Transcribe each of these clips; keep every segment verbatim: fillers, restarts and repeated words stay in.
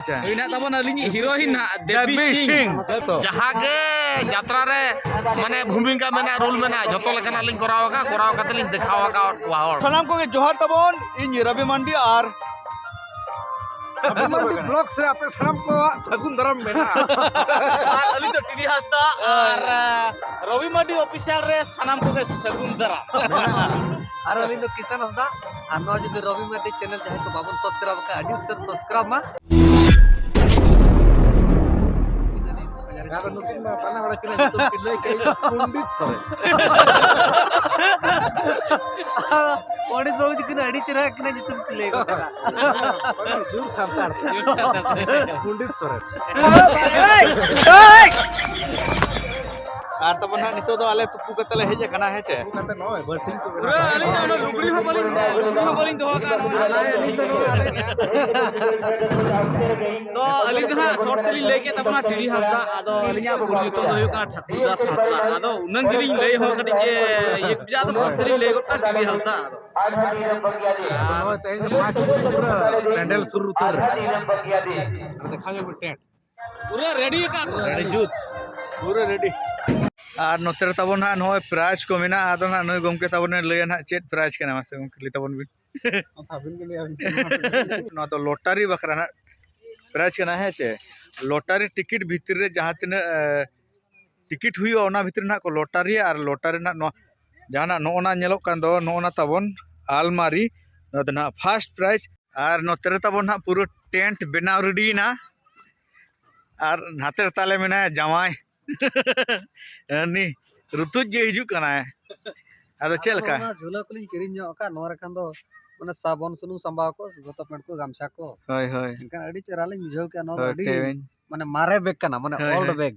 ᱱᱩᱭ ᱱᱟᱜ ᱛᱟᱵᱚᱱ ᱟᱹᱞᱤᱧᱤᱡ heroine ᱱᱟᱜ, ᱫᱮᱵᱤ ᱫᱮᱵᱤ ᱥᱤᱝ᱾ ᱥᱤᱝ᱾ ᱡᱟᱦᱟᱸ ᱜᱮ ᱡᱟᱛᱨᱟ ᱨᱮ ᱢᱟᱱᱮ ᱵᱷᱩᱢᱤᱠᱟ ᱢᱮᱱᱟᱜᱼᱟ, role ᱢᱮᱱᱟᱜᱼᱟ, ᱡᱷᱚᱛᱚ ᱞᱮᱠᱟᱱᱟᱜ ᱞᱤᱧ ᱠᱚᱨᱟᱣ ᱟᱠᱟᱫ, ᱠᱚᱨᱟᱣ ᱠᱟᱛᱮ ᱞᱤᱧ ᱫᱮᱠᱷᱟᱣ ᱟᱠᱟᱫ ᱠᱚᱣᱟ ᱦᱚᱲ᱾ ᱥᱟᱱᱟᱢ ᱠᱚᱜᱮ ᱡᱚᱦᱟᱨ ᱛᱟᱵᱚᱱ, ᱤᱧ ᱨᱚᱵᱤ ᱢᱟᱱᱰᱤ ᱟᱨ ᱨᱚᱵᱤ ᱢᱟᱱᱰᱤ vlogs ᱨᱮ ᱟᱯᱮ ᱥᱟᱱᱟᱢ ᱠᱚᱣᱟᱜ ᱥᱟᱹᱜᱩᱱ ᱫᱟᱨᱟᱢ ᱢᱮᱱᱟᱜᱼᱟ᱾ ᱟᱨ ᱟᱹᱞᱤᱧ ᱫᱚ ᱴᱤᱰᱤ ᱦᱟᱸᱥᱫᱟ ᱟᱨ, ᱟᱸ, ᱨᱚᱵᱤ ᱢᱟᱱᱰᱤ official ᱨᱮ ᱥᱟᱱᱟᱢ ᱠᱚᱜᱮ ᱥᱟᱹᱜᱩᱱ ᱫᱟᱨᱟᱢ᱾ ᱟᱨ ᱟᱹᱞᱤᱧ ᱫᱚ ᱠᱤᱥᱟᱱ ᱦᱟᱸᱥᱫᱟ᱾ ᱟᱨ ᱱᱚᱣᱟ ᱡᱩᱫᱤ ᱨᱚᱵᱤ ᱢᱟᱱᱰᱤ channel ᱡᱟᱦᱟᱸᱭ ᱠᱚ ᱵᱟᱵᱚᱱ subscribe ᱟᱠᱟᱫ, ᱟᱹᱰᱤ ᱩᱥᱟᱹᱨ subscribe ᱢᱟ᱾ ᱟᱫᱚ ᱱᱩᱠᱤᱱ ᱢᱟ ᱵᱟᱱᱟ ᱦᱚᱲ ᱠᱤᱱᱟᱜ ᱧᱩᱛᱩᱢ ᱠᱤᱱ ᱞᱟᱹᱭ ᱠᱮᱫ, ᱯᱚᱱᱰᱤᱛ ᱥᱚᱨᱮᱱ᱾ ᱯᱚᱱᱰᱤᱛ ᱵᱟᱹᱵᱩ ᱛᱟᱹᱠᱤᱱ ᱟᱹᱰᱤ ᱪᱮᱦᱨᱟ ᱟᱹᱠᱤᱱᱟᱜ ᱧᱩᱛᱩᱢ ᱠᱤᱱ ᱞᱟᱹᱭ ᱜᱚᱫ ᱠᱮᱫᱟ᱾ ᱵᱟᱝᱟ, ᱡᱩᱨ ᱥᱟᱱᱛᱟᱲ᱾ ᱯᱚᱱᱰᱤᱛ ᱥᱚᱨᱮᱱ᱾ ᱟᱨ ᱛᱟᱵᱚᱱ ᱦᱟᱸᱜ ᱱᱤᱛᱚᱜ ᱫᱚ ᱟᱞᱮ ᱛᱩᱯᱩ ᱠᱟᱛᱮ ᱞᱮ ᱦᱮᱡ ᱟᱠᱟᱱᱟ, ᱦᱮᱸ ᱪᱮ? ᱛᱩᱯᱩ ᱠᱟᱛᱮ ᱱᱚᱜᱼᱚᱭ ᱵᱟᱹᱞᱴᱤᱱ ᱠᱚ ᱢᱮᱱᱟᱜᱼᱟ᱾ ᱯᱩᱨᱟᱹ ᱟᱹᱞᱤᱧ ᱫᱚ ᱚᱱᱟ ᱞᱩᱜᱽᱲᱤ ᱦᱚᱸ ᱵᱟᱹᱞᱤᱧ, ᱞᱩᱜᱽᱲᱤ ᱦᱚᱸ ᱵᱟᱹᱞᱤᱧ ᱫᱚᱦᱚ ᱟᱠᱟᱫᱼᱟ, ᱱᱚᱜᱼᱚᱭ ᱟᱞᱮ᱾ ᱛᱚ ᱟᱹᱞᱤᱧ ᱫᱚ ᱦᱟᱸᱜ short ᱛᱮᱞᱤᱧ ᱞᱟᱹᱭ ᱠᱮᱫ ᱛᱟᱵᱚᱱᱟ ᱴᱤᱰᱤ ᱦᱟᱸᱥᱫᱟ, ᱟᱫᱚ ᱟᱹᱞᱤᱧᱟᱜ full ᱧᱩᱛᱩᱢ ᱫᱚ ᱦᱩᱭᱩᱜ ᱠᱟᱱᱟ ᱴᱷᱟᱹᱠᱩᱨ ᱫᱟᱥ ᱦᱟᱸᱥᱫᱟ᱾ ᱟᱫᱚ ᱩᱱᱟᱹᱝ ᱜᱮᱞᱤᱧ ᱞᱟᱹᱭ ᱦᱚᱸ ᱠᱟᱹᱴᱤᱡ ᱡᱮ ᱤᱭᱟᱹ ᱠᱚ ᱵᱩᱡᱷᱟᱹᱜᱼᱟ, ᱟᱫᱚ short ᱛᱮᱞᱤᱧ ᱞᱟᱹᱭ ᱜᱚᱫ ᱠᱟᱜᱼᱟ ᱴᱤᱰᱤ ᱦᱟᱸᱥᱫᱟ᱾ ᱟᱫᱚ ᱱᱚᱜᱼᱚᱭ ᱛᱮᱦᱮᱧ ᱫᱚ ᱯᱟᱸᱪ ᱵᱟᱡᱮ ᱯᱩᱨᱟᱹ ᱯᱮᱱᱰᱮᱞ ᱥᱩᱨ ᱩᱛᱟᱹᱨ ᱨᱮ᱾ ᱟᱨ ᱫᱮᱠᱷᱟᱣ ᱧᱚᱜ ᱢᱮ tent᱾ ᱯᱩᱨᱟᱹ ready ᱟᱠᱟᱫ ᱠᱚ᱾ Ready ᱡᱩᱛ᱾ ᱯᱩᱨᱟᱹ ready᱾ ᱟᱨ ᱱᱚᱛᱮ ᱨᱮ ᱛᱟᱵᱚᱱ ᱦᱟᱸᱜ ᱱᱚᱜᱼᱚᱭ prize ᱠᱚ ᱢᱮᱱᱟᱜᱼᱟ᱾ ᱟᱫᱚ ᱦᱟᱸᱜ ᱱᱩᱭ ᱜᱚᱢᱠᱮ ᱛᱟᱵᱚᱱᱮ ᱞᱟᱹᱭᱟ ᱦᱟᱸᱜ ᱪᱮᱫ prize ᱠᱟᱱᱟ, ᱢᱟᱥᱮ ᱜᱚᱢᱠᱮ ᱞᱟᱹᱭ ᱛᱟᱵᱚᱱ ᱵᱤᱱ᱾ ᱟᱹᱵᱤᱱ ᱜᱮ ᱞᱟᱹᱭ ᱟᱹᱵᱤᱱ᱾ ᱱᱚᱣᱟ ᱫᱚ lottery ᱵᱟᱠᱷᱨᱟ ᱦᱟᱸᱜ prize ᱠᱟᱱᱟ, ᱦᱮᱸ ᱥᱮ? Lottery ticket ᱵᱷᱤᱛᱤᱨ ᱨᱮ ᱡᱟᱦᱟᱸ ᱛᱤᱱᱟᱹᱜ, ᱮ, ticket ᱦᱩᱭᱩᱜᱼᱟ, ᱚᱱᱟ ᱵᱷᱤᱛᱤᱨ ᱨᱮ ᱦᱟᱸᱜ ᱠᱚ lotteryᱟ᱾ ᱟᱨ lottery ᱨᱮᱱᱟᱜ ᱱᱚᱣᱟ ᱡᱟᱦᱟᱱᱟᱜ ᱱᱚᱜᱼᱚ ᱱᱟ ᱧᱮᱞᱚᱜ ᱠᱟᱱ ᱫᱚ, ᱱᱚᱜᱼᱚ ᱱᱟ ᱛᱟᱵᱚᱱ ᱟᱞᱢᱟᱨᱤ, ᱱᱚᱣᱟ ᱫᱚ ᱱᱟᱦᱟᱜ first prize᱾ ᱟᱨ ᱱᱚᱛᱮ ᱨᱮ ᱛᱟᱵᱚᱱ ᱱᱟᱦᱟᱜ ᱯᱩᱨᱟᱹ tent ᱵᱮᱱᱟᱣ readyᱭᱮᱱᱟ᱾ ᱟᱨ ᱱᱟᱛᱮ ᱨᱮ ᱛᱟᱞᱮ ᱢᱮᱱᱟᱭᱟ ᱡᱟᱶᱟᱭ᱾ ᱩᱱᱤ ᱨᱩᱛᱩᱡ ᱜᱮ ᱦᱤᱡᱩᱜ ᱠᱟᱱᱟᱭ᱾ ᱟᱫᱚ ᱪᱮᱫ ᱞᱮᱠᱟ? ᱚᱱᱟ ᱡᱷᱩᱞᱟᱹ ᱠᱚᱞᱤᱧ ᱠᱤᱨᱤᱧ ᱧᱚᱜ ᱟᱠᱟᱫ, ᱱᱚᱣᱟ ᱨᱮ ᱠᱷᱟᱱ ᱫᱚ ᱢᱟᱱᱮ ᱥᱟᱵᱚᱱ ᱥᱩᱱᱩᱢ ᱥᱟᱢᱵᱟᱣ ᱠᱚ, ᱫᱚᱛᱚ ᱯᱮᱱᱴ ᱠᱚ, ᱜᱟᱢᱪᱷᱟ ᱠᱚ᱾ ᱦᱳᱭ, ᱦᱳᱭ᱾ ᱮᱱᱠᱷᱟᱱ ᱟᱹᱰᱤ ᱪᱮᱦᱨᱟ ᱞᱤᱧ ᱵᱩᱡᱷᱟᱹᱣ ᱠᱮᱫᱼᱟ, ᱱᱚᱣᱟ ᱫᱚ ᱦᱳᱭ, ᱟᱹᱰᱤ ᱴᱷᱤᱠ᱾ ᱢᱟᱱᱮ ᱢᱟᱨᱮ bag ᱠᱟᱱᱟ, ᱢᱟᱱᱮ ᱦᱳᱭ, old ᱦᱳᱭ᱾ Bag᱾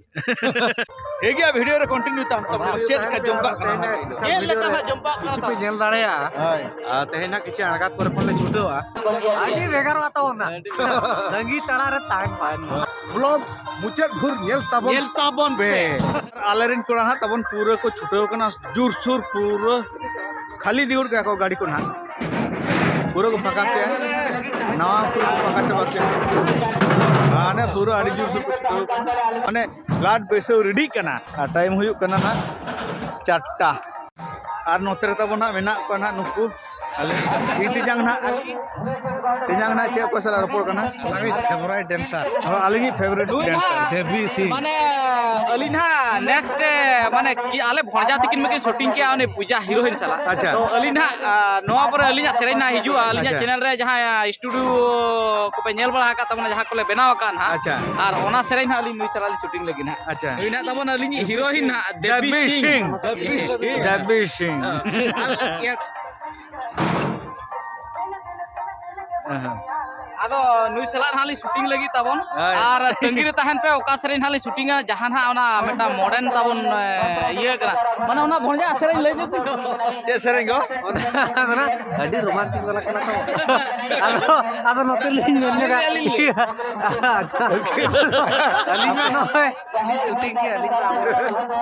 ᱴᱷᱤᱠ ᱜᱮᱭᱟ, video ᱨᱮ continue ᱛᱟᱦᱮᱱ ᱛᱟᱵᱚᱱ᱾ ᱪᱮᱫ ᱞᱮᱠᱟ ᱡᱚᱢ ᱠᱟᱜ ᱠᱟᱱᱟ? ᱪᱮᱫ ᱞᱮᱠᱟ ᱦᱟᱸᱜ ᱡᱚᱢ ᱠᱟᱜ ᱠᱟᱱᱟ? ᱠᱤᱪᱷᱩ ᱯᱮ ᱧᱮᱞ ᱫᱟᱲᱮᱭᱟᱜᱼᱟ᱾ ᱦᱳᱭ᱾ ᱟᱨ ᱛᱮᱦᱮᱧ ᱦᱟᱸᱜ ᱠᱤᱪᱷᱩ ᱟᱬᱜᱟᱛ ᱠᱚᱨᱮ ᱠᱷᱚᱱ ᱞᱮ ᱪᱷᱩᱴᱟᱹᱣᱟ᱾ ᱟᱹᱰᱤ ᱵᱷᱮᱜᱟᱨᱚᱜᱼᱟ ᱛᱟᱵᱚᱱ ᱱᱟᱜ᱾ ᱛᱟᱺᱜᱤ ᱛᱟᱲᱟ ᱨᱮ ᱛᱟᱦᱮᱱ ᱢᱟ᱾ Vlog ᱢᱩᱪᱟᱹᱫ ᱵᱷᱳᱨ ᱧᱮᱞ ᱛᱟᱵᱚᱱ ᱧᱮᱞ ᱛᱟᱵᱚᱱ ᱯᱮ᱾ ᱟᱞᱮ ᱨᱮᱱ ᱠᱚᱲᱟ ᱦᱟᱸᱜ ᱛᱟᱵᱚᱱ ᱯᱩᱨᱟᱹ ᱠᱚ ᱪᱷᱩᱴᱟᱹᱣ ᱠᱟᱱᱟ, ᱡᱳᱨᱥᱳᱨ ᱯᱩᱨᱟᱹ ᱠᱷᱟᱹᱞᱤ ᱤᱫᱤ ᱜᱚᱫ ᱠᱟᱜᱼᱟ ᱠᱚ ᱜᱟᱹᱰᱤ ᱠᱚ ᱱᱟᱦᱟᱜ᱾ ᱯᱩᱨᱟᱹ ᱠᱚ ᱯᱷᱟᱸᱠᱟ ᱠᱮᱜᱼᱟ, ᱱᱟᱣᱟ ᱯᱩᱨᱟᱹ ᱠᱚ ᱯᱷᱟᱸᱠᱟ ᱪᱟᱵᱟ ᱠᱮᱜᱼᱟ᱾ ᱢᱟᱱᱮ ᱯᱩᱨᱟᱹ ᱟᱹᱰᱤ ᱡᱳᱨ ᱥᱳᱨ ᱠᱚ ᱪᱷᱩᱴᱟᱹᱣ ᱠᱟᱱᱟ᱾ ᱢᱟᱱᱮ ᱵᱞᱟᱰ ᱵᱟᱹᱭᱥᱟᱹᱣ ᱨᱮᱰᱤᱜ ᱠᱟᱱᱟ᱾ ᱟᱨ ᱴᱟᱭᱤᱢ ᱦᱩᱭᱩᱜ ᱠᱟᱱᱟ ᱱᱟᱦᱟᱜ ᱪᱟᱨᱴᱟ᱾ ᱟᱨ ᱱᱚᱛᱮ ᱨᱮ ᱛᱟᱵᱚᱱ ᱱᱟᱦᱟᱜ ᱢᱮᱱᱟᱜ ᱠᱚᱣᱟ ᱱᱟᱦᱟᱜ ᱱᱩᱠᱩ ᱟᱞᱮ ᱤᱧ ᱛᱮᱧᱟᱝ ᱱᱟᱦᱟᱜ, ᱛᱮᱧᱟᱝ ᱱᱟᱦᱟᱜ ᱪᱮᱫ ᱚᱠᱚᱭ ᱥᱟᱞᱟᱜ ᱨᱚᱯᱚᱲ ᱠᱟᱱᱟ? ᱟᱞᱟᱝᱤᱡ ᱯᱷᱮᱵᱟᱨᱟᱭᱤᱴ ᱰᱮᱱᱥᱟᱨ᱾ ᱦᱚᱸ, ᱟᱹᱞᱤᱧᱤᱡ ᱯᱷᱮᱵᱟᱨᱤᱴ ᱰᱮᱱᱥᱟᱨ᱾ ᱫᱮᱵᱤ ᱥᱤᱝ᱾ ᱢᱟᱱᱮ ᱟᱹᱞᱤᱧ ᱱᱟᱦᱟᱜ ᱱᱮᱠᱥᱴ ᱢᱟᱱᱮ ᱠᱤ ᱟᱞᱮ ᱵᱷᱚᱸᱡᱟ ᱛᱤᱠᱤᱱ ᱢᱟᱠᱤᱱ ᱥᱩᱴᱤᱝ ᱠᱮᱜᱼᱟ ᱩᱱᱤ ᱯᱩᱡᱟ ᱦᱤᱨᱳᱭᱤᱱ ᱥᱟᱞᱟᱜ᱾ ᱟᱪᱪᱷᱟ᱾ ᱛᱚ ᱟᱹᱞᱤᱧ ᱱᱟᱦᱟᱜ, ᱟ, ᱱᱚᱣᱟ ᱯᱚᱨᱮ ᱟᱹᱞᱤᱧᱟᱜ ᱥᱮᱨᱮᱧ ᱱᱟᱦᱟᱜ ᱦᱤᱡᱩᱜᱼᱟ ᱟᱹᱞᱤᱧᱟᱜ ᱟᱪᱪᱷᱟ᱾ ᱪᱮᱱᱮᱞ ᱨᱮ, ᱡᱟᱦᱟᱸ ᱥᱴᱩᱰᱤᱭᱳ ᱠᱚᱯᱮ ᱧᱮᱞ ᱵᱟᱲᱟ ᱟᱠᱟᱫ ᱛᱟᱵᱚᱱᱟ, ᱡᱟᱦᱟᱸ ᱠᱚᱞᱮ ᱵᱮᱱᱟᱣ ᱟᱠᱟᱫ ᱱᱟᱦᱟᱜ᱾ ᱟᱪᱪᱷᱟ᱾ ᱟᱨ ᱚᱱᱟ ᱥᱮᱨᱮᱧ ᱱᱟᱦᱟᱜ ᱟᱹᱞᱤᱧ ᱱᱩᱭ ᱥᱟᱞᱟᱜ ᱞᱤᱧ ᱥᱩᱴᱤᱝ ᱞᱟᱹᱜᱤᱫ ᱱᱟᱦᱟᱜ᱾ ᱟᱪᱪᱷᱟ᱾ ᱱᱩᱭ ᱱᱟᱦᱟᱜ ᱛᱟᱵᱚᱱ ᱟᱹᱞᱤᱧᱤᱡ ᱦᱤᱨᱳᱭᱤᱱ ᱱᱟᱦᱟᱜ, ᱫᱮᱵᱤ ᱫᱮᱵᱤ ᱥᱤᱝ᱾ ᱥᱤᱝ᱾ ᱫᱮᱵᱤ ᱥᱤᱝ᱾ ᱦᱮᱸ᱾ ᱟᱨ ᱤᱭᱟᱹ ᱦᱮᱸ, ᱦᱮᱸ᱾ ᱟᱫᱚ ᱱᱩᱭ ᱥᱟᱞᱟᱜ ᱱᱟᱦᱟᱜ ᱞᱤᱧ ᱥᱩᱴᱤᱝ ᱞᱟᱹᱜᱤᱫ ᱛᱟᱵᱚᱱ᱾ ᱦᱳᱭ᱾ ᱟᱨ ᱛᱟᱺᱜᱤ ᱨᱮ ᱛᱟᱦᱮᱱ ᱯᱮ, ᱚᱠᱟ ᱥᱮᱨᱮᱧ ᱱᱟᱦᱟᱜ ᱞᱤᱧ ᱥᱩᱴᱤᱝᱟ, ᱡᱟᱦᱟᱸ ᱱᱟᱦᱟᱜ ᱚᱱᱟ ᱢᱤᱫᱴᱟᱝ ᱢᱚᱰᱟᱨᱱ ᱛᱟᱵᱚᱱ, ᱮ, ᱤᱭᱟᱹ ᱠᱟᱱᱟ, ᱢᱟᱱᱮ ᱚᱱᱟ ᱵᱷᱚᱸᱡᱟ ᱥᱮᱨᱮᱧ ᱞᱟᱹᱭ ᱧᱚᱜ ᱵᱤᱱ᱾ ᱪᱮᱫ ᱥᱮᱨᱮᱧ ᱜᱚ? ᱚᱱᱟ ᱫᱚ ᱱᱟᱦᱟᱜ ᱟᱹᱰᱤ ᱨᱳᱢᱟᱱᱴᱤᱠ ᱵᱟᱞᱟ ᱠᱟᱱᱟ ᱛᱚ᱾ ᱟᱫᱚ, ᱟᱫᱚ ᱱᱚᱛᱮ ᱞᱤᱧ ᱢᱮᱱ ᱧᱚᱜᱟ᱾ ᱟᱹᱞᱤᱧ ᱞᱤᱧ ᱞᱟᱹᱭᱟ᱾ ᱟᱪᱪᱷᱟ᱾ ᱟᱹᱞᱤᱧ ᱢᱟ ᱱᱚᱜᱼᱚᱭ ᱞᱤᱧ ᱥᱩᱴᱤᱝ ᱜᱮᱭᱟ, ᱟᱹᱞᱤᱧ ᱢᱟ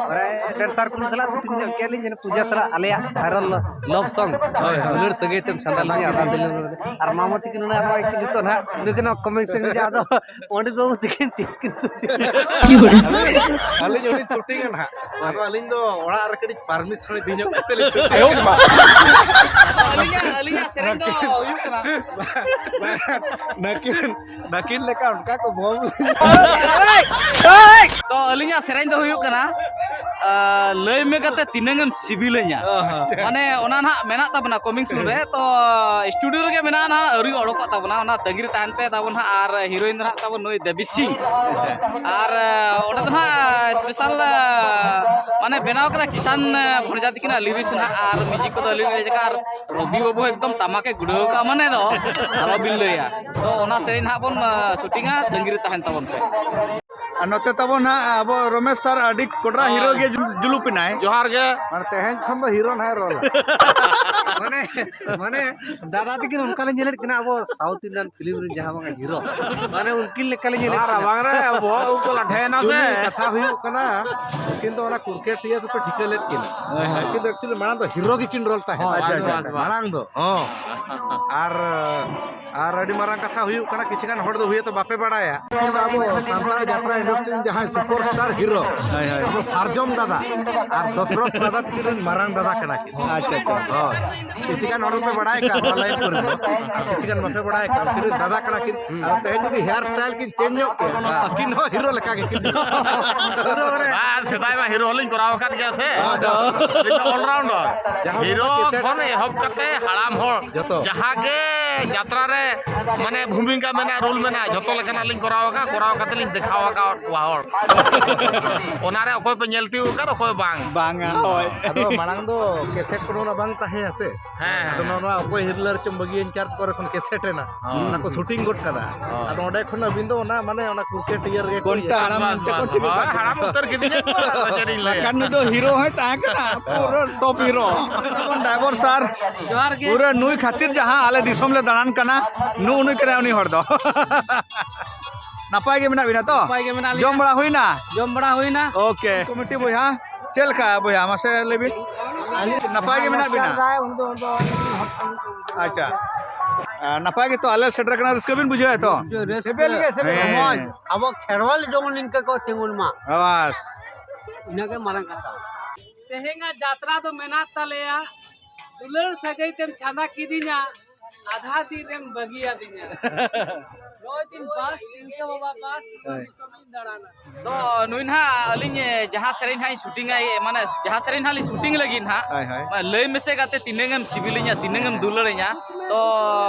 ᱢᱟᱱᱮ ᱰᱮᱱᱥᱟᱨ ᱠᱚ ᱥᱟᱞᱟᱜ ᱥᱩᱴᱤᱝ ᱧᱚᱜ ᱠᱮᱭᱟ ᱞᱤᱧ, ᱡᱮᱱᱚ ᱯᱩᱡᱟ ᱥᱟᱞᱟᱜ ᱟᱞᱮᱭᱟᱜ ᱵᱷᱟᱭᱨᱟᱞ ᱞᱚᱵᱷ ᱥᱚᱝ, ᱦᱳᱭ, ᱦᱳᱭ᱾ ᱫᱩᱞᱟᱹᱲ ᱥᱟᱹᱜᱟᱹᱭ ᱛᱮᱢ ᱪᱷᱟᱰᱟ ᱞᱤᱧᱟ, ᱟᱫᱚ ᱫᱩᱞᱟᱹᱲ ᱨᱮ᱾ ᱟᱨ ᱢᱟᱢᱚ ᱛᱤᱠᱤᱱ ᱚᱱᱟ ᱱᱚᱜᱼᱚᱭ ᱠᱤᱱ ᱱᱤᱛᱚᱜ ᱱᱟᱦᱟᱜ ᱱᱩᱭ ᱫᱚ ᱱᱚᱣᱟ ᱠᱚᱢᱮᱱᱴ ᱥᱮᱱ ᱨᱮ ᱟᱫᱚ ᱯᱚᱱᱰᱤᱛ ᱵᱟᱹᱵᱩ ᱛᱤᱠᱤᱱ ᱛᱤᱥ ᱠᱤᱱ ᱥᱩᱴᱤᱝ? ᱟᱹᱞᱤᱧ ᱦᱚᱸᱞᱤᱧ ᱥᱩᱴᱤᱝᱟ ᱱᱟᱦᱟᱜ᱾ ᱟᱫᱚ ᱟᱹᱞᱤᱧ ᱫᱚ ᱚᱲᱟᱜ ᱨᱮ ᱠᱟᱹᱴᱤᱡ ᱯᱟᱨᱢᱤᱥᱚᱱ ᱤᱫᱤ ᱧᱚᱜ ᱠᱟᱛᱮ ᱞᱤᱧ ᱥᱩᱴᱤᱝᱟ᱾ ᱟᱹᱞᱤᱧᱟᱜ, ᱟᱹᱞᱤᱧᱟᱜ ᱥᱮᱨᱮᱧ ᱫᱚ ᱦᱩᱭᱩᱜ ᱠᱟᱱᱟ᱾ ᱵᱟᱝ, ᱱᱟᱹᱠᱤᱱ, ᱱᱟᱹᱠᱤᱱ ᱞᱮᱠᱟ ᱚᱱᱠᱟ ᱠᱚ ᱵᱚᱞ᱾ ᱛᱚ ᱟᱹᱞᱤᱧᱟᱜ ᱥᱮᱨᱮᱧ ᱫᱚ ᱦᱩᱭᱩᱜ ᱠᱟᱱᱟ, ᱟ, ᱞᱟᱹᱭ ᱢᱮ ᱜᱟᱛᱮ ᱛᱤᱱᱟᱹᱝ ᱮᱢ ᱥᱤᱵᱤᱞᱟᱹᱧᱟ᱾ ᱚ, ᱟᱪᱪᱷᱟ᱾ ᱢᱟᱱᱮ ᱚᱱᱟ ᱱᱟᱦᱟᱜ ᱢᱮᱱᱟᱜ ᱛᱟᱵᱚᱱᱟ ᱠᱚᱢᱤᱝ ᱥᱩᱱ ᱨᱮ᱾ ᱛᱚ ᱥᱴᱩᱰᱤᱭᱳ ᱨᱮᱜᱮ ᱢᱮᱱᱟᱜᱼᱟ ᱱᱟᱦᱟᱜ, ᱟᱹᱣᱨᱤ ᱚᱰᱚᱠᱚᱜ ᱛᱟᱵᱚᱱᱟ, ᱚᱱᱟ ᱛᱟᱺᱜᱤ ᱨᱮ ᱛᱟᱦᱮᱱ ᱯᱮ ᱛᱟᱵᱚᱱ ᱦᱟᱸᱜ᱾ ᱟᱨ ᱦᱤᱨᱳᱭᱤᱱ ᱫᱚ ᱱᱟᱦᱟᱜ ᱛᱟᱵᱚᱱ ᱱᱩᱭ ᱫᱮᱵᱤ ᱥᱤᱝ᱾ ᱟᱪᱪᱷᱟ᱾ ᱟᱨ, ᱟ, ᱚᱸᱰᱮ ᱫᱚ ᱱᱟᱦᱟᱜ ᱥᱯᱮᱥᱟᱞ, ᱟ, ᱢᱟᱱᱮ ᱵᱮᱱᱟᱣ ᱠᱟᱱᱟ ᱠᱤᱥᱟᱱ, ᱟ, ᱵᱷᱚᱸᱡᱟ ᱛᱤᱠᱤᱱᱟᱜ ᱞᱤᱨᱤᱠᱥ ᱱᱟᱦᱟᱜ, ᱟᱨ ᱢᱤᱣᱡᱤᱠ ᱠᱚᱫᱚ ᱟᱹᱞᱤᱧ ᱞᱤᱧ ᱨᱮᱡ ᱟᱠᱟᱫᱼᱟ, ᱟᱨ ᱨᱚᱵᱤ ᱵᱟᱹᱵᱩ ᱮᱠᱫᱚᱢ ᱴᱟᱢᱟᱠᱮ ᱜᱩᱰᱟᱹᱣ ᱠᱟᱜᱼᱟ, ᱢᱟᱱᱮ ᱫᱚ ᱟᱞᱚᱵᱤᱱ ᱞᱟᱹᱭᱟ᱾ ᱛᱚ ᱚᱱᱟ ᱥᱮᱨᱮᱧ ᱱᱟᱦᱟᱜ ᱵᱚᱱ, ᱟ, ᱥᱩᱴᱤᱝᱟ, ᱛᱟᱺᱜᱤ ᱨᱮ ᱛᱟᱦᱮᱱ ᱛᱟᱵᱚᱱ ᱯᱮ᱾ ᱟᱨ ᱱᱚᱛᱮ ᱛᱟᱵᱚᱱ ᱱᱟᱦᱟᱜ ᱟᱵᱚ ᱨᱚᱢᱮᱥ ᱥᱟᱨ ᱟᱹᱰᱤ ᱠᱚᱰᱨᱟ ᱦᱤᱨᱳ ᱜᱮ ᱡᱩᱞ-, ᱡᱩᱞᱩᱯ ᱮᱱᱟᱭ᱾ ᱡᱚᱦᱟᱨ ᱜᱮ᱾ ᱢᱟᱱᱮ ᱛᱮᱦᱮᱧ ᱠᱷᱚᱱ ᱫᱚ ᱦᱤᱨᱳ ᱱᱟᱦᱟᱜ ᱨᱳᱞ᱾ ᱢᱟᱱᱮ, ᱢᱟᱱᱮ ᱫᱟᱫᱟ ᱛᱟᱹᱠᱤᱱ ᱚᱱᱠᱟ ᱞᱮ ᱧᱮᱞᱮᱫ ᱠᱤᱱᱟ ᱟᱵᱚ ᱥᱟᱣᱩᱛᱷ ᱤᱱᱰᱤᱭᱟᱱ ᱯᱷᱤᱞᱢ ᱨᱮ ᱡᱟᱦᱟᱸ ᱵᱟᱝᱟ ᱦᱤᱨᱳ᱾ ᱢᱟᱱᱮ ᱩᱱᱠᱤᱱ ᱞᱮᱠᱟ ᱞᱮ ᱧᱮᱞᱮᱫ ᱟᱨ ᱠᱤᱱᱟ᱾ ᱨᱟᱵᱟᱝ ᱨᱮ ᱵᱚᱦᱚᱜ ᱩᱵ ᱠᱚ ᱞᱟᱴᱷᱮᱭᱮᱱᱟ ᱥᱮ᱾ ᱠᱟᱛᱷᱟ ᱦᱩᱭᱩᱜ ᱠᱟᱱᱟ, ᱩᱱᱠᱤᱱ ᱫᱚ ᱚᱱᱟ ᱠᱩᱨᱠᱮᱴᱤᱭᱟᱹ ᱫᱚᱯᱮ ᱴᱷᱤᱠᱟᱹ ᱞᱮᱫ ᱠᱤᱱᱟ᱾ ᱦᱳᱭ, ᱦᱳᱭ᱾ ᱩᱱᱠᱤᱱ ᱫᱚ actually ᱢᱟᱲᱟᱝ ᱫᱚ ᱦᱤᱨᱳ ᱜᱮᱠᱤᱱ ᱨᱳᱞ ᱛᱟᱦᱮᱸᱫ᱾ ᱦᱳᱭ, ᱟᱪᱪᱷᱟ, ᱟᱪᱪᱷᱟ, ᱵᱟᱥ, ᱟᱪᱪᱷᱟ᱾ ᱵᱟᱥ᱾ ᱢᱟᱲᱟᱝ ᱫᱚ, ᱦᱚᱸ᱾ ᱟᱨ ᱟᱨ ᱟᱹᱰᱤ ᱢᱟᱨᱟᱝ ᱠᱟᱛᱷᱟ ᱦᱩᱭᱩᱜ ᱠᱟᱱᱟ, ᱠᱤᱪᱷᱩ ᱜᱟᱱ ᱦᱚᱲ ᱫᱚ ᱦᱩᱭᱛᱚ ᱵᱟᱯᱮ ᱵᱟᱲᱟᱭᱟ, ᱟᱵᱚ ᱥᱟᱱᱛᱟᱲ ᱡᱟᱛᱨᱟ ᱤᱱᱰᱟᱥᱴᱨᱤ ᱨᱮᱱ ᱡᱟᱦᱟᱸᱭ ᱥᱩᱯᱟᱨ ᱥᱴᱟᱨ ᱦᱤᱨᱳ, ᱦᱳᱭ, ᱦᱳᱭ᱾ ᱟᱵᱚ ᱥᱟᱨᱡᱚᱢ ᱫᱟᱫᱟ ᱟᱨ ᱫᱚᱥᱨᱚᱛᱷ ᱫᱟᱫᱟ ᱛᱟᱹᱠᱤᱱ ᱨᱮᱱ ᱢᱟᱨᱟᱝ ᱫᱟᱫᱟ ᱠᱟᱱᱟ ᱠᱤᱱ᱾ ᱟᱪᱪᱷᱟ, ᱟᱪᱪᱷᱟ᱾ ᱦᱳᱭ᱾ ᱠᱤᱪᱷᱩ ᱜᱟᱱ ᱦᱚᱲ ᱫᱚᱯᱮ ᱵᱟᱲᱟᱭ ᱠᱟᱜ ᱱᱚᱣᱟ ᱞᱟᱭᱤᱱ ᱠᱚᱨᱮ ᱫᱚ, ᱟᱨ ᱠᱤᱪᱷᱩ ᱜᱟᱱ ᱵᱟᱯᱮ ᱵᱟᱲᱟᱭ ᱠᱟᱜ, ᱩᱱᱠᱤᱱ ᱨᱮᱱ ᱫᱟᱫᱟ ᱠᱟᱱᱟ ᱠᱤᱱ᱾ ᱟᱨ ᱛᱮᱦᱮᱧ ᱡᱩᱫᱤ ᱦᱮᱭᱟᱨ ᱥᱴᱟᱭᱤᱞ ᱠᱤᱱ ᱪᱮᱧᱡᱽ ᱧᱚᱜ ᱠᱮᱭᱟ, ᱟᱹᱠᱤᱱ ᱦᱚᱸ ᱦᱤᱨᱳ ᱞᱮᱠᱟ ᱜᱮ ᱠᱤᱱ᱾ ᱵᱟᱝ, ᱥᱮᱫᱟᱭ ᱢᱟ ᱦᱤᱨᱳ ᱦᱚᱸᱞᱤᱧ ᱠᱚᱨᱟᱣ ᱟᱠᱟᱫ ᱜᱮᱭᱟ ᱥᱮ᱾ ᱟᱫᱚ ᱟᱹᱞᱤᱧ ᱫᱚ ᱚᱞᱨᱟᱣᱩᱱᱰᱟᱨ᱾ ᱡᱟᱦᱟᱸ ᱦᱤᱨᱳ ᱠᱟᱛᱮ ᱠᱷᱚᱱ ᱮᱦᱚᱵ ᱠᱟᱛᱮ ᱦᱟᱲᱟᱢ ᱦᱚᱲ ᱡᱚᱛᱚ᱾ ᱡᱟᱦᱟᱸ ᱜᱮ ᱡᱟᱛᱨᱟ ᱨᱮ ᱢᱟᱱᱮ ᱵᱷᱩᱢᱤᱠᱟ ᱢᱮᱱᱟᱜᱼᱟ, ᱨᱳᱞ ᱢᱮᱱᱟᱜᱼᱟ, ᱡᱚᱛᱚ ᱞᱮᱠᱟᱱᱟᱜ ᱞᱤᱧ ᱠᱚᱨᱟᱣ ᱟᱠᱟᱫ, ᱠᱚᱨᱟᱣ ᱠᱟᱛᱮ ᱞᱤᱧ ᱫᱮᱠᱷᱟᱣ ᱟᱠᱟᱫ ᱠᱚᱣᱟ ᱦᱚᱲ᱾ ᱚᱱᱟ ᱨᱮ ᱚᱠᱚᱭ ᱯᱮ ᱧᱮᱞ ᱛᱤᱭᱳᱜ ᱟᱠᱟᱫ, ᱚᱠᱚᱭ ᱵᱟᱝ᱾ ᱵᱟᱝᱟ, ᱦᱳᱭ᱾ ᱟᱫᱚ ᱢᱟᱲᱟᱝ ᱫᱚ ᱠᱮᱥᱮᱴ ᱠᱚ ᱱᱚᱣᱟ ᱵᱟᱝ ᱛᱟᱦᱮᱸᱭᱟ ᱥᱮ? ᱦᱮᱸ, ᱟᱫᱚ ᱦᱮᱸ᱾ ᱱᱚᱣᱟ, ᱱᱚᱣᱟ ᱚᱠᱚᱭ ᱦᱤᱨᱞᱟᱹᱨ ᱪᱚᱢ ᱵᱟᱹᱜᱤᱭᱟᱹᱧ ᱪᱟᱨ ᱠᱚᱨᱮ ᱠᱷᱚᱱ ᱠᱮᱥᱮᱴ ᱮᱱᱟ᱾ ᱦᱚᱸ᱾ ᱚᱱᱟ ᱠᱚ ᱥᱩᱴᱤᱝ ᱜᱚᱫ ᱠᱟᱫᱟ᱾ ᱦᱚᱸ᱾ ᱟᱫᱚ ᱚᱸᱰᱮ ᱠᱷᱚᱱ ᱟᱹᱵᱤᱱ ᱫᱚ ᱚᱱᱟ, ᱢᱟᱱᱮ, ᱚᱱᱟ ᱠᱨᱤᱠᱮᱴ ᱤᱭᱟᱹ ᱨᱮᱜᱮ ᱠᱚ ᱠᱚᱱᱴᱟ ᱤᱭᱟᱹ ᱦᱟᱲᱟᱢ ᱠᱟᱱᱟ᱾ ᱩᱛᱟᱹᱨ ᱠᱚ᱾ ᱦᱳᱭ, ᱦᱟᱲᱟᱢ ᱩᱛᱟᱹᱨ ᱠᱤᱫᱤᱧᱟ ᱠᱚ, ᱟᱫᱚ ᱪᱮᱫ ᱤᱧ ᱞᱟᱹᱭᱟ? ᱵᱟᱠᱷᱟᱱ ᱱᱩᱭ ᱫᱚ ᱦᱤᱨᱳ ᱦᱚᱸᱭ ᱛᱟᱦᱮᱸ ᱠᱟᱱᱟ, ᱯᱩᱨᱟᱹ ᱴᱚᱯ ᱦᱤᱨᱳ᱾ ᱡᱚᱦᱟᱨ ᱜᱮ᱾ ᱯᱩᱨᱟᱹ ᱱᱩᱭ ᱠᱷᱟᱹᱛᱤᱨ ᱡᱟᱦᱟᱸ ᱟᱞᱮ ᱫᱤᱥᱚᱢ ᱞᱮ ᱫᱟᱬᱟᱱ ᱠᱟᱱᱟ, ᱱᱩᱜᱼᱩ ᱱᱩᱭ ᱠᱟᱱᱟᱭ ᱩᱱᱤ ᱦᱚᱲ ᱫᱚ᱾ ᱱᱟᱯᱟᱭ ᱜᱮ ᱢᱮᱱᱟᱜ ᱵᱤᱱᱟ ᱛᱚ? ᱱᱟᱯᱟᱭ ᱜᱮ ᱢᱮᱱᱟᱜ ᱞᱤᱧᱟ᱾ ᱡᱚᱢ ᱵᱟᱲᱟ ᱦᱩᱭᱱᱟ? ᱡᱚᱢ ᱵᱟᱲᱟ ᱦᱩᱭᱱᱟ᱾ ᱳᱠᱮ᱾ ᱠᱚᱢᱤᱴᱤ ᱵᱚᱭᱦᱟ, ᱪᱮᱫ ᱞᱮᱠᱟ ᱵᱚᱭᱦᱟ, ᱢᱟᱥᱮ ᱞᱟᱹᱭ ᱵᱤᱱ? ᱱᱟᱯᱟᱭ ᱜᱮ ᱢᱮᱱᱟᱜ ᱵᱤᱱᱟ? ᱟᱪᱪᱷᱟ᱾ ᱟᱨ ᱱᱟᱯᱟᱭ ᱜᱮᱛᱚ ᱟᱞᱮ ᱥᱮᱴᱮᱨ ᱠᱟᱱᱟ, ᱨᱟᱹᱥᱠᱟᱹ ᱵᱤᱱ ᱵᱩᱡᱷᱟᱹᱣᱮᱫ ᱛᱚ? ᱥᱤᱵᱤᱞ ᱜᱮ, ᱥᱤᱵᱤᱞ᱾ ᱦᱮᱸ᱾ ᱢᱚᱡᱽ᱾ ᱟᱵᱚ ᱠᱷᱮᱨᱣᱟᱞ ᱡᱮᱢᱚᱱ ᱱᱤᱝᱠᱟᱹ ᱠᱚ ᱛᱤᱸᱜᱩᱱ ᱢᱟ᱾ ᱵᱟᱥ᱾ ᱤᱱᱟᱹᱜᱮ ᱢᱟᱨᱟᱝ ᱠᱟᱛᱷᱟ᱾ ᱛᱮᱦᱮᱧᱟᱜ ᱡᱟᱛᱨᱟ ᱫᱚ ᱢᱮᱱᱟᱜ ᱛᱟᱞᱮᱭᱟ, ᱫᱩᱞᱟᱹᱲ ᱥᱟᱹᱜᱟᱹᱭ ᱛᱮᱢ ᱪᱷᱟᱸᱫᱟ ᱠᱤᱫᱤᱧᱟ, ᱟᱫᱷᱟ ᱫᱤᱱ ᱨᱮᱢ ᱵᱟᱹᱜᱤᱭᱟᱫᱤᱧᱟ᱾ ᱱᱚᱜᱼᱚᱭ ᱫᱤᱱ ᱵᱟᱥ, ᱛᱤᱞᱠᱟᱹ ᱵᱟᱵᱟ ᱵᱟᱥ, ᱦᱳᱭ᱾ ᱫᱤᱥᱚᱢᱤᱧ ᱫᱟᱬᱟᱱᱟ᱾ ᱛᱚ ᱱᱩᱭ ᱱᱟᱦᱟᱜ ᱟᱹᱞᱤᱧ, ᱮ, ᱡᱟᱦᱟᱸ ᱥᱮᱨᱮᱧ ᱱᱟᱦᱟᱜ ᱤᱧ ᱥᱩᱴᱤᱝᱟ, ᱮ, ᱢᱟᱱᱮ ᱡᱟᱦᱟᱸ ᱥᱮᱨᱮᱧ ᱱᱟᱦᱟᱜ ᱞᱤᱧ ᱥᱩᱴᱤᱝ ᱞᱟᱹᱜᱤᱫ ᱱᱟᱦᱟᱜ, ᱦᱳᱭ, ᱦᱳᱭ᱾ ᱢᱟᱱᱮ ᱞᱟᱹᱭ ᱢᱮᱥᱮ ᱜᱟᱛᱮ ᱛᱤᱱᱟᱹᱝ ᱮᱢ ᱥᱤᱵᱤᱞᱤᱧᱟ, ᱛᱤᱱᱟᱹᱝ ᱮᱢ ᱫᱩᱞᱟᱹᱲᱤᱧᱟ᱾ ᱛᱚ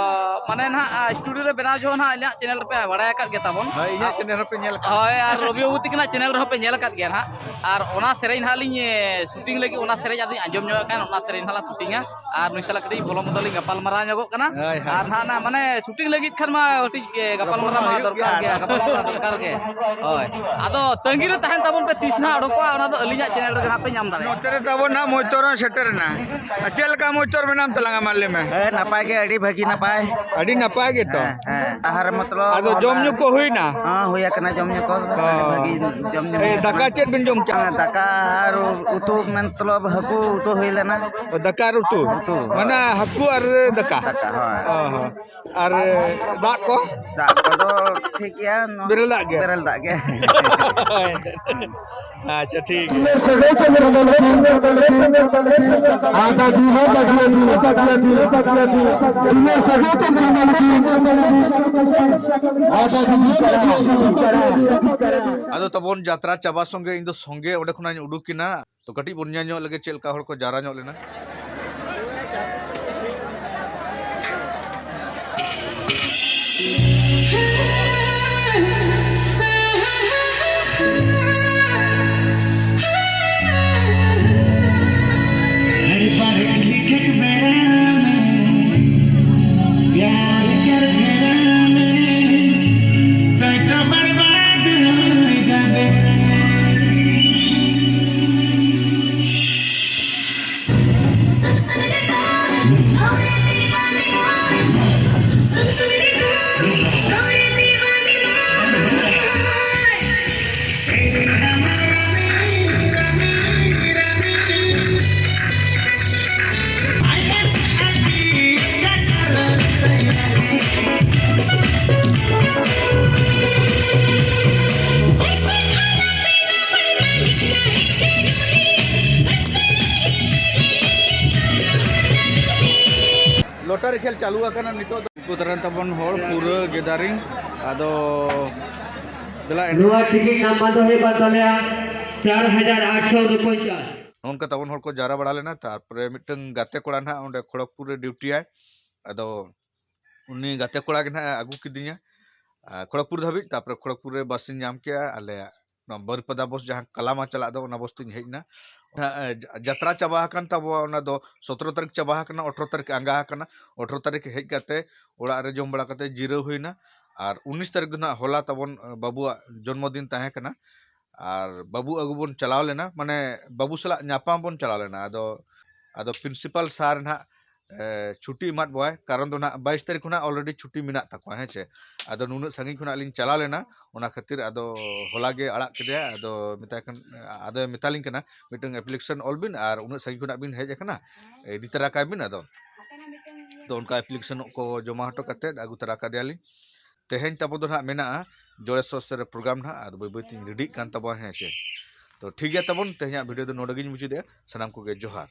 ᱢᱟᱱᱮ ᱱᱟᱦᱟᱜ, ᱟ, ᱥᱴᱩᱰᱤᱭᱳ ᱨᱮ ᱵᱮᱱᱟᱣ ᱡᱚᱦᱚᱜ ᱱᱟᱦᱟᱜ ᱟᱹᱞᱤᱧᱟᱜ ᱪᱮᱱᱮᱞ ᱨᱮᱯᱮ ᱵᱟᱲᱟᱭ ᱟᱠᱟᱫ ᱜᱮ ᱛᱟᱵᱚᱱ᱾ ᱦᱳᱭ, ᱤᱧᱟᱹᱜ ᱟᱨ ᱪᱮᱱᱮᱞ ᱨᱮᱯᱮ ᱧᱮᱞ ᱟᱠᱟᱫ᱾ ᱦᱳᱭ, ᱟᱨ ᱨᱚᱵᱤ ᱵᱟᱹᱵᱩ ᱛᱤᱠᱤᱱᱟᱜ ᱪᱮᱱᱮᱞ ᱨᱮᱦᱚᱸ ᱯᱮ ᱧᱮᱞ ᱟᱠᱟᱫ ᱜᱮᱭᱟ ᱱᱟᱦᱟᱜ᱾ ᱟᱨ ᱚᱱᱟ ᱥᱮᱨᱮᱧ ᱱᱟᱦᱟᱜ ᱞᱤᱧ, ᱮ, ᱥᱩᱴᱤᱝ ᱞᱟᱹᱜᱤᱫ, ᱚᱱᱟ ᱥᱮᱨᱮᱧ ᱟᱫᱚᱧ ᱟᱸᱡᱚᱢ ᱧᱚᱜ ᱟᱠᱟᱱ, ᱚᱱᱟ ᱥᱮᱨᱮᱧ ᱱᱟᱦᱟᱜ ᱞᱟᱝ ᱥᱩᱴᱤᱝᱟ᱾ ᱟᱨ ᱱᱩᱭ ᱥᱟᱞᱟᱜ ᱠᱟᱹᱴᱤᱡ ᱵᱷᱚᱞᱚ ᱢᱚᱱᱫᱚ ᱞᱤᱧ ᱜᱟᱯᱟᱞ ᱢᱟᱨᱟᱣ ᱧᱚᱜᱚᱜ ᱠᱟᱱᱟ᱾ ᱦᱳᱭ, ᱦᱳᱭ᱾ ᱟᱨ ᱱᱟᱦᱟᱜ ᱱᱟ, ᱢᱟᱱᱮ ᱥᱩᱴᱤᱝ ᱞᱟᱹᱜᱤᱫ ᱠᱷᱟᱱ ᱢᱟ ᱠᱟᱹᱴᱤᱡ, ᱮ, ᱜᱟᱯᱟᱞ ᱨᱚᱯᱚᱲ ᱢᱟᱨᱟᱣ ᱢᱟ ᱢᱟ ᱦᱩᱭᱩᱜ ᱫᱚᱨᱠᱟᱨ ᱜᱮᱭᱟ, ᱜᱮᱭᱟ, ᱜᱟᱯᱟᱞ ᱢᱟᱨᱟᱣ ᱫᱚᱨᱠᱟᱨ ᱜᱮ᱾ ᱦᱳᱭ᱾ ᱟᱫᱚ ᱛᱟᱺᱜᱤ ᱨᱮ ᱛᱟᱦᱮᱱ ᱛᱟᱵᱚᱱ ᱯᱮ, ᱛᱤᱥ ᱱᱟᱦᱟᱜ ᱚᱰᱚᱠᱚᱜᱼᱟ, ᱚᱱᱟ ᱫᱚ ᱟᱹᱞᱤᱧᱟᱜ ᱪᱮᱱᱮᱞ ᱨᱮᱜᱮ ᱱᱟᱦᱟᱜ ᱯᱮ ᱧᱟᱢ ᱫᱟᱲᱮᱭᱟᱜᱼᱟ᱾ ᱱᱚᱛᱮ ᱨᱮ ᱛᱟᱵᱚᱱ ᱱᱟᱦᱟᱜ ᱢᱚᱡᱽ ᱛᱚᱨᱚ ᱥᱮᱴᱮᱨ ᱮᱱᱟ᱾ ᱟᱨ ᱪᱮᱫ ᱞᱮᱠᱟ ᱢᱚᱡᱽ ᱛᱚᱨ ᱢᱮᱱᱟᱢ ᱛᱟᱞᱟᱝᱟ, ᱢᱟ ᱞᱟᱹᱭ ᱢᱮ? ᱦᱮᱸ, ᱱᱟᱯᱟᱭ ᱜᱮ, ᱟᱹᱰᱤ ᱟᱹᱰᱤ ᱵᱷᱟᱹᱜᱤ ᱱᱟᱯᱟᱭ᱾ ᱟᱹᱰᱤ ᱱᱟᱯᱟᱭ ᱜᱮᱛᱚ᱾ ᱦᱮᱸ, ᱦᱮᱸ᱾ ᱟᱦᱟᱨ ᱢᱚᱛᱞᱚᱵ ᱟᱫᱚ ᱡᱚᱢ ᱧᱩ ᱠᱚ ᱦᱩᱭᱱᱟ? ᱦᱚᱸ, ᱦᱩᱭ ᱟᱠᱟᱱᱟ ᱡᱚᱢ ᱧᱩ ᱠᱚ᱾ ᱦᱚᱸ᱾ ᱵᱷᱟᱹᱜᱤ ᱡᱚᱢ ᱧᱩ ᱮ, ᱦᱩᱭ ᱫᱟᱠᱟ ᱟᱠᱟᱱᱟ᱾ ᱪᱮᱫ ᱵᱤᱱ ᱡᱚᱢ ᱠᱮᱫᱟ? ᱦᱮᱸ, ᱫᱟᱠᱟ ᱟᱨ ᱩᱛᱩ ᱢᱚᱛᱞᱚᱵ ᱦᱟᱹᱠᱩ ᱩᱛᱩ ᱦᱩᱭ ᱞᱮᱱᱟ᱾ ᱚ, ᱫᱟᱠᱟ ᱟᱨ ᱩᱛᱩ? ᱩᱛᱩ, ᱦᱳᱭ᱾ ᱢᱟᱱᱮ ᱦᱟᱹᱠᱩ ᱟᱨ ᱫᱟᱠᱟ? ᱫᱟᱠᱟ, ᱦᱳᱭ᱾ ᱚ ᱦᱚᱸ᱾ ᱟᱨ ᱫᱟᱜ ᱠᱚ? ᱫᱟᱜ ᱠᱚᱫᱚ ᱴᱷᱤᱠ ᱜᱮᱭᱟ, ᱱᱚ-, ᱵᱮᱨᱮᱞ ᱫᱟᱜ ᱜᱮ? ᱵᱮᱨᱮᱞ ᱫᱟᱜ ᱜᱮ᱾ ᱟᱪᱪᱷᱟ, ᱴᱷᱤᱠ ᱜᱮᱭᱟ᱾ ᱟᱫᱚ ᱛᱟᱵᱚᱱ ᱡᱟᱛᱨᱟ ᱪᱟᱵᱟ ᱥᱚᱸᱜᱮ ᱤᱧ ᱫᱚ ᱥᱚᱸᱜᱮ ᱚᱸᱰᱮ ᱠᱷᱚᱱᱟᱜ ᱤᱧ ᱩᱰᱩᱠ ᱮᱱᱟ᱾ ᱛᱚ ᱠᱟᱹᱴᱤᱡ ᱵᱚᱱ ᱧᱮᱞ ᱧᱚᱜ ᱞᱮᱜᱮ ᱪᱮᱫ ᱞᱮᱠᱟ ᱦᱚᱲ ᱠᱚ ᱡᱟᱣᱨᱟ ᱧᱚᱜ ᱞᱮᱱᱟ᱾ ᱞᱚᱴᱟᱨᱤ ᱠᱷᱮᱞ ᱪᱟᱹᱞᱩ ᱟᱠᱟᱱᱟ ᱱᱤᱛᱚᱜ ᱫᱚ᱾ ᱩᱱᱠᱩ ᱫᱟᱨᱟᱭ ᱛᱟᱵᱚᱱ ᱦᱚᱲ ᱯᱩᱨᱟᱹ gathering᱾ ᱟᱫᱚ ᱫᱮᱞᱟ ᱮᱱᱮᱡ᱾ ᱱᱚᱣᱟ ᱴᱤᱠᱤᱴ ᱱᱟᱢᱵᱟᱨ ᱫᱚ ᱦᱩᱭᱩᱜ ᱠᱟᱱ ᱛᱟᱞᱮᱭᱟ ᱪᱟᱨ ᱦᱟᱡᱟᱨ ᱟᱴᱥᱚ ᱩᱱᱯᱚᱧᱪᱟᱥ᱾ ᱱᱚᱜᱼᱚ ᱱᱚᱝᱠᱟ ᱛᱟᱵᱚᱱ ᱦᱚᱲ ᱠᱚ ᱡᱟᱣᱨᱟ ᱵᱟᱲᱟ ᱞᱮᱱᱟ᱾ ᱛᱟᱨᱯᱚᱨᱮ ᱢᱤᱫᱴᱟᱝ ᱜᱟᱛᱮ ᱠᱚᱲᱟ ᱱᱟᱦᱟᱜ ᱚᱸᱰᱮ ᱠᱷᱚᱲᱚᱜᱽᱯᱩᱨ ᱨᱮ ᱰᱤᱭᱩᱴᱤᱭᱟᱭ᱾ ᱟᱫᱚ ᱩᱱᱤ ᱜᱟᱛᱮ ᱠᱚᱲᱟ ᱜᱮ ᱱᱟᱦᱟᱜ ᱮ ᱟᱹᱜᱩ ᱠᱤᱫᱤᱧᱟ, ᱟᱨ ᱠᱷᱚᱲᱚᱜᱽᱯᱩᱨ ᱫᱷᱟᱹᱵᱤᱡ᱾ ᱛᱟᱨᱯᱚᱨᱮ ᱠᱷᱚᱲᱚᱜᱽᱯᱩᱨ ᱨᱮ ᱵᱟᱥ ᱤᱧ ᱧᱟᱢ ᱠᱮᱜᱼᱟ᱾ ᱟᱞᱮᱭᱟᱜ ᱱᱚᱣᱟ ᱵᱟᱹᱨᱤᱯᱟᱫᱟ ᱵᱚᱥ ᱡᱟᱦᱟᱸ ᱠᱟᱞᱟᱢᱟ ᱪᱟᱞᱟᱜ ᱫᱚ, ᱚᱱᱟ ᱵᱚᱥ ᱛᱤᱧ ᱦᱮᱡ ᱮᱱᱟ᱾ ᱚᱱᱟ, ᱮ, ᱡᱟ-, ᱡᱟᱛᱨᱟ ᱪᱟᱵᱟ ᱟᱠᱟᱱ ᱛᱟᱵᱚᱣᱟ, ᱚᱱᱟ ᱫᱚ ᱥᱚᱛᱨᱚ ᱛᱟᱹᱨᱤᱠᱷ ᱪᱟᱵᱟ ᱟᱠᱟᱱᱟ, ᱟᱴᱷᱨᱚ ᱛᱟᱹᱨᱤᱠᱷ ᱟᱸᱜᱟ ᱟᱠᱟᱱᱟ᱾ ᱟᱴᱷᱨᱚ ᱛᱟᱹᱨᱤᱠᱷ ᱦᱮᱡ ᱠᱟᱛᱮ ᱚᱲᱟᱜ ᱨᱮ ᱡᱚᱢ ᱵᱟᱲᱟ ᱠᱟᱛᱮ ᱡᱤᱨᱟᱹᱣ ᱦᱩᱭᱱᱟ᱾ ᱟᱨ ᱩᱱᱤᱥ ᱛᱟᱹᱨᱤᱠᱷ ᱫᱚ ᱱᱟᱦᱟᱜ ᱦᱚᱞᱟ ᱛᱟᱵᱚᱱ, ᱮ, ᱵᱟᱹᱵᱩᱣᱟᱜ ᱡᱚᱱᱢᱚ ᱫᱤᱱ ᱛᱟᱦᱮᱸ ᱠᱟᱱᱟ᱾ ᱟᱨ ᱵᱟᱹᱵᱩ ᱟᱹᱜᱩ ᱵᱚᱱ ᱪᱟᱞᱟᱣ ᱞᱮᱱᱟ, ᱢᱟᱱᱮ ᱵᱟᱹᱵᱩ ᱥᱟᱞᱟᱜ ᱧᱟᱯᱟᱢ ᱵᱚᱱ ᱪᱟᱞᱟᱣ ᱞᱮᱱᱟ᱾ ᱟᱫᱚ, ᱟᱫᱚ ᱯᱨᱤᱱᱥᱤᱯᱟᱞ ᱥᱟᱨ ᱱᱟᱦᱟᱜ ᱮ, ᱪᱷᱩᱴᱤ ᱮᱢᱟᱫ ᱵᱚᱣᱟᱭ, ᱠᱟᱨᱚᱱ ᱫᱚ ᱱᱟᱦᱟᱜ ᱵᱟᱭᱤᱥ ᱛᱟᱹᱨᱤᱠᱷ ᱠᱷᱚᱱᱟᱜ already ᱪᱷᱩᱴᱤ ᱢᱮᱱᱟᱜ ᱛᱟᱠᱚᱣᱟ, ᱦᱮᱸ ᱪᱮ᱾ ᱟᱫᱚ ᱱᱩᱱᱟᱹᱜ ᱥᱟᱺᱜᱤᱧ ᱠᱷᱚᱱᱟᱜ ᱞᱤᱧ ᱪᱟᱞᱟᱣ ᱞᱮᱱᱟ, ᱚᱱᱟ ᱠᱷᱟᱹᱛᱤᱨ ᱟᱫᱚ ᱦᱚᱞᱟ ᱜᱮ ᱟᱲᱟᱜ ᱠᱮᱫᱮᱭᱟ᱾ ᱟᱫᱚ ᱢᱮᱛᱟᱭ ᱠᱟᱱ, ᱟᱫᱚᱭ ᱢᱮᱛᱟᱞᱤᱧ ᱠᱟᱱᱟ, "ᱢᱤᱫᱴᱟᱝ application ᱚᱞ ᱵᱤᱱ ᱟᱨ ᱩᱱᱟᱹᱜ ᱥᱟᱺᱜᱤᱧ ᱠᱷᱚᱱᱟᱜ ᱵᱤᱱ ᱦᱮᱡ ᱟᱠᱟᱱᱟ, ᱤᱫᱤ ᱛᱟᱨᱟ ᱠᱟᱭ ᱵᱤᱱ ᱟᱫᱚ᱾" ᱛᱚ ᱚᱱᱠᱟ application ᱠᱚ ᱡᱚᱢᱟ ᱦᱚᱴᱚ ᱠᱟᱛᱮᱫ ᱟᱹᱜᱩ ᱛᱟᱨᱟ ᱠᱟᱫᱮᱭᱟᱞᱤᱧ᱾ ᱛᱮᱦᱮᱧ ᱛᱟᱵᱚ ᱫᱚ ᱱᱟᱦᱟᱜ ᱢᱮᱱᱟᱜᱼᱟ ᱡᱚᱲᱮᱥᱚᱨ ᱥᱮᱫ ᱨᱮ program ᱱᱟᱦᱟᱜ, ᱟᱫᱚ ᱵᱟᱹᱭ ᱵᱟᱹᱭ ᱛᱤᱧ readyᱜ ᱠᱟᱱ ᱛᱟᱵᱚᱣᱟ, ᱦᱮᱸ ᱪᱮ᱾ ᱛᱚ ᱴᱷᱤᱠ ᱜᱮᱭᱟ ᱛᱟᱵᱚᱱ, ᱛᱮᱦᱮᱧᱟᱜ video ᱫᱚ ᱱᱚᱰᱮ ᱜᱤᱧ ᱢᱩᱪᱟᱹᱫᱮᱜᱼᱟ᱾ ᱥᱟᱱᱟᱢ ᱠᱚᱜᱮ ᱡᱚᱦᱟᱨ᱾